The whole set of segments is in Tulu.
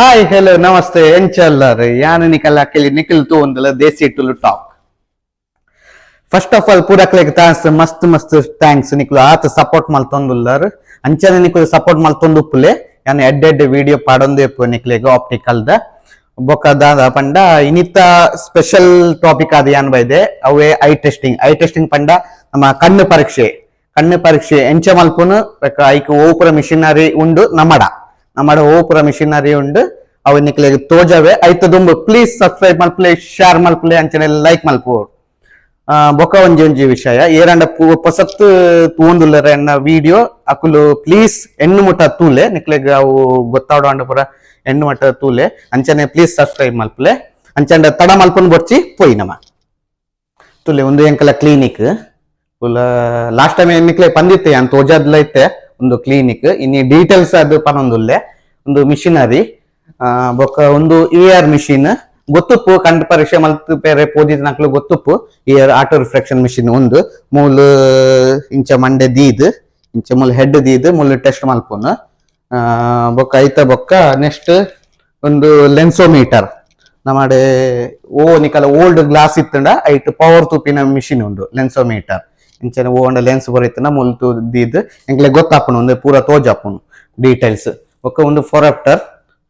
Hi, hello, namaste, ಎಂಚಲ್ಲಾರ್? ಯಾನ್ ನಿಕಲ್ ಅಕ್ಕೆಲಿ ನಿಖಿಲ್ ತೂವೊಂದುಲ್ಲ ದೇಸಿ Tulu talk. First of all ಪೂರಕ್ಲೆಗ್ thanks, ಮಸ್ತ್ ಮಸ್ತ್ thanks. ನಿಕ್ಲು ಆತ್ ಸಪೋರ್ಟ್ ಮಲ್ತೊಂದುಲ್ಲಾರ್, ಅಂಚನೆ ನಿಕ್ಲು ಸಪೋರ್ಟ್ ಮಲ್ತೊಂದು ಉಪ್ಪುಲೆ. ಯಾನ್ ಎಡ್ಡೆ ಎಡ್ಡೆ ವಿಡಿಯೋ ಪಾಡೊಂದೇ ಉಪ್ಪು ನಿಕ್ಲೆಗ್ ಆಪ್ಟಿಕಲ್ ದ. ಬೊಕ್ಕ ದಾದ ಪಂಡ, ಇನಿತ ಸ್ಪೆಷಲ್ ಟಾಪಿಕ್ ಆದ್ ಯಾನ್ ಬೈದೆ, ಅವೇ I testing. I testing ಪಂಡ ನಮ್ಮ ಕಣ್ಣು ಪರೀಕ್ಷೆ. ಕಣ್ಣು ಪರೀಕ್ಷೆ ಎಂಚ ಮಲ್ಪುನು, ಬೊಕ್ಕ ಐಕ್ ಓಪುರ ಮಿಷಿನರಿ ಉಂಡು ನಮ್ಮಡ, ನಮ್ಮಡ ಓಪುರ ಮಿಷಿನರಿ ಉಂಡು, ಅವು ನಿಕ್ಲೆಗ್ ತೋಜವೆ. ಐತ ದುಂಬು ಪ್ಲೀಸ್ ಸಬ್ಸ್ಕ್ರೈಬ್ ಮಲ್ಪುಲೆ, ಶೇರ್ ಮಲ್ಪುಲೆ, ಅಂಚನೆ ಲೈಕ್ ಮಲ್ಪು. ಬೊಕ್ಕ ಒಂಜಿ ಒಂಜಿ ವಿಷಯ, ಏರಂಡ ಪೊಸತ್ ತೂವೊಂದುಲ್ಲೆರ್ ಎನ್ನ ವಿಡಿಯೋ, ಅಕುಲು ಪ್ಲೀಸ್ ಎಣ್ಣು ಮುಟ್ಟ ತೂಲೆ. ನಿಕ್ಲೆಗ್ ಅವು ಗೊತ್ತಾವಡ ಅಂಡ ಪೂರ ಎಣ್ಣು ಮುಟ್ಟ ತೂಲೆ. ಅಂಚನೆ ಪ್ಲೀಸ್ ಸಬ್ಸ್ಕ್ರೈಬ್ ಮಲ್ಪುಲೆ. ಅಂಚಂಡ ತಡ ಮಲ್ಪುನ್ ಬೊರ್ಚಿ, ಪೋಯಿ ನಮ. ತುಲೆ, ಒಂದು ಎಂಕಲ ಕ್ಲಿನಿಕ್. ಲಾಸ್ಟ್ ಟೈಮ್ ನಿಕ್ಲೆ ಪಂದಿತ್ತೆ, ಯಾನ್ ತೋಜಾದ್ಲ ಇತ್ತೆ. ಒಂದು ಕ್ಲಿನಿಕ್ ಇನಿ ಡೀಟೇಲ್ಸ್ ಅದು ಪನೊಂದುಲ್ಲೆ. ಒಂದು ಮಿಷಿನರಿ, ಬೊಕ್ಕ ಒಂದು A R machine ಗೊತ್ತುಪ್ಪು. ಕಣ್ಣು ಪರೀಕ್ಷೆ ಮಲ್ತ್ ಪೇರೆ ಪೋದಿನಕ್ಲು ಗೊತ್ತುಪ್ಪು. AR, auto refraction machine. ಒಂದು ಮೂಲು ಇಂಚ ಮಂಡೆ ದೀದ್, ಇಂಚ ಮೂಲು ಹೆಡ್ ದೀದ್ ಮೂಲು ಟೆಸ್ಟ್ ಮಲ್ಪುನು. ಬೊಕ್ಕ ಐತ ಬೊಕ್ಕ ನೆಕ್ಸ್ಟ್ ಒಂದು ಲೆನ್ಸೋಮೀಟರ್. ನಮ್ಮಡೆ ಓ ನಿಕಲ ಓಲ್ಡ್ ಗ್ಲಾಸ್ ಇತ್ತಂಡ ಐಟ್ ಪವರ್ ತೂಪಿನ ಮಿಷಿನ್ ಉಂಡು, ಲೆನ್ಸೋಮೀಟರ್. ಇಂಚನೆ ಓ ಲೆನ್ಸ್ ಬರಿತ್ತಂಡ ಮುಲ್ ದೀದ್ ಎಂಕ್ಲೆ ಗೊತ್ತಾಪುನು, ಒಂದು ಪೂರ ತೋಜಾಪುನು ಡೀಟೇಲ್ಸ್. ಬೊಕ್ಕ ಒಂದು ಫೊರಾಪ್ಟರ್.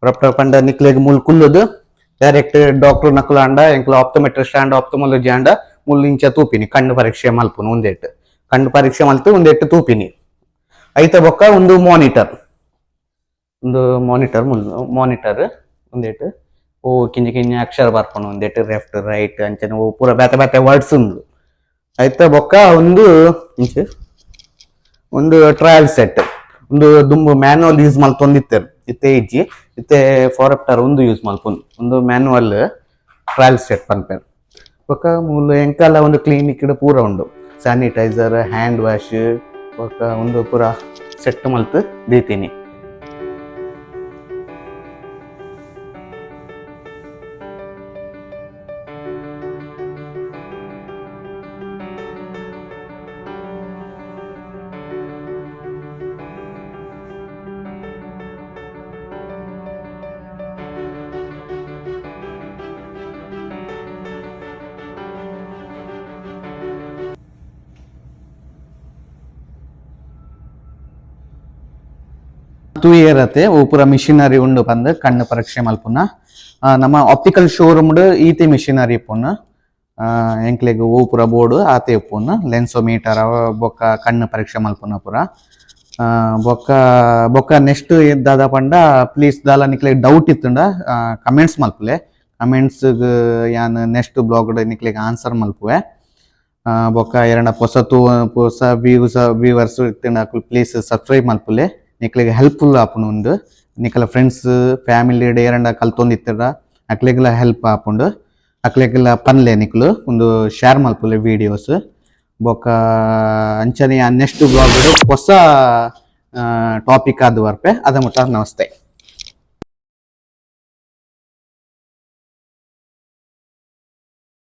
ಫೊರಾಪ್ಟರ್ ಪಂಡ ನಿಕ್ಲೆಗ್ ಮುಲ್ ಕುಲ್ಲುದು ಡೈರೆಕ್ಟ್ ಡಾಕ್ಟರ್ ನಕುಲು ಅಂಡ, ಎಂಕ್ಲ ಆಪ್ಟೋಮೆಟ್ರಿಸ್ಟ್ ಅಂಡ, ಆಪ್ಟಮೊಲಜಿ ಅಂಡ, ಮುಲ್ ಇಂಚ ತೂಪಿನಿ, ಕಣ್ಣು ಪರೀಕ್ಷೆ ಮಲ್ಪುನು. ಒಂದೆಟ್ ಕಣ್ಣು ಪರೀಕ್ಷೆ ಮಲ್ತು ಒಂದೆಟ್ಟು ತೂಪಿನಿ. ಐತ ಬೊಕ್ಕ ಒಂದು ಮಾನಿಟರ್, ಒಂದು ಮಾನಿಟರ್, ಮುಲ್ ಮಾನಿಟರ್. ಒಂದೇಟ್ ಓ ಕಿಂಜಿ ಕಿಂಜಿ ಅಕ್ಷರ ಬರ್ಪುಂಡು, ಒಂದೇಟ್ ಲೆಫ್ಟ್ ರೈಟ್ ಅಂಚನೆ ಓ ಪೂರ ಬೇತೆ ಬೇತೆ ವರ್ಡ್ಸ್ ಉಂಡು. ಐತ ಬೊಕ್ಕ ಒಂದು ಇಂಚ ಒಂದು ಟ್ರಯಲ್ ಸೆಟ್. ಒಂದು ದುಂಬು ಮ್ಯಾನುವಲ್ ಯೂಸ್ ಮಲ್ತೊಂದಿತ್ತೆರ್, ಇತ್ತೆ ಇಜ್ಜಿ. ಇತ್ತೆ ಫಾರೆಪ್ಟರ್ ಒಂದು ಯೂಸ್ ಮಲ್ಪುನು. ಒಂದು manual trial set ಪನ್ಪೆರ್. ಬೊಕ್ಕ ಮೂಲು ಎಂಕಲ ಒಂದು ಕ್ಲಿನಿಕ್ ಪೂರ ಉಂಡು, sanitiser, hand wash, ಬೊಕ್ಕ ಒಂದು ಪೂರ ಸೆಟ್ ಮಲ್ತ್ ದೀತೀನಿ. ತೂಯರತೆ ಓ ಪೂರ ಮಿಷಿನರಿ ಉಂಡು ಪಂದ್ ಕಣ್ಣು ಪರೀಕ್ಷೆ ಮಲ್ಪುನ. ನಮ್ಮ ಆಪ್ಟಿಕಲ್ ಶೋರೂಮ್ ಈತೆ ಮಿಷಿನರಿ ಇಪ್ಪುನ. ಎಂಕ್ಲೆಗ್ ಓ ಪೂರ ಬೋರ್ಡ್ ಆತೆ ಇಪ್ಪುನ, ಲೆನ್ಸೋಮೀಟರ್, ಬೊಕ್ಕ ಕಣ್ಣು ಪರೀಕ್ಷೆ ಮಲ್ಪುನ ಪೂರ. ಬೊಕ್ಕ ಬೊಕ್ಕ ನೆಕ್ಸ್ಟ್ ದಾದ ಪಂಡ, ಪ್ಲೀಸ್ ದಾಲ ನಿಕ್ಲೆಗ್ ಡೌಟ್ ಇತ್ತುಂಡ ಕಮೆಂಟ್ಸ್ ಮಲ್ಪುಲೆ. ಕಮೆಂಟ್ಸ್ ಯಾನ್ ನೆಕ್ಸ್ಟ್ ಬ್ಲಾಗ್ ನಿಕ್ಲೆಗ್ ಆನ್ಸರ್ ಮಲ್ಪುವೆ. ಬೊಕ್ಕ ಎರಡ ಪೊಸ ಪೊಸ ವ್ಯೂಸ್ ವ್ಯೂವರ್ಸ್ ಇತ್ತುಂಡ ಅಕುಲು ಪ್ಲೀಸ್ ಸಬ್ಸ್ಕ್ರೈಬ್ ಮಲ್ಪುಲೆ. ನಿಕ್ಲೆಗ್ ಹೆಲ್ಪ್ಫುಲ್ ಆಪುಂಡು ಉಂದು. ನಿಕಲ ಫ್ರೆಂಡ್ಸ್, ಫ್ಯಾಮಿಲಿ ಏರಂಡ ಕಲ್ತೊಂದಿತ್ತರ ಅಕ್ಲೆಗ್ಲ ಹೆಲ್ಪ್ ಆಪುಂಡು. ಅಕ್ಲೆಗ್ಲ ಪನ್ಲೆ ನಿಕ್ಲು, ಒಂದು ಶೇರ್ ಮಲ್ಪುಲೆ ವೀಡಿಯೋಸ್. ಬೊಕ್ಕ ಅಂಚನೆ ನೆಕ್ಸ್ಟ್ ಬ್ಲಾಗ್ ಹೊಸ ಟಾಪಿಕ್ ಆದ್ ಬರ್ಪೆ. ಅದ ಮುಟ್ಟ ನಮಸ್ತೆ.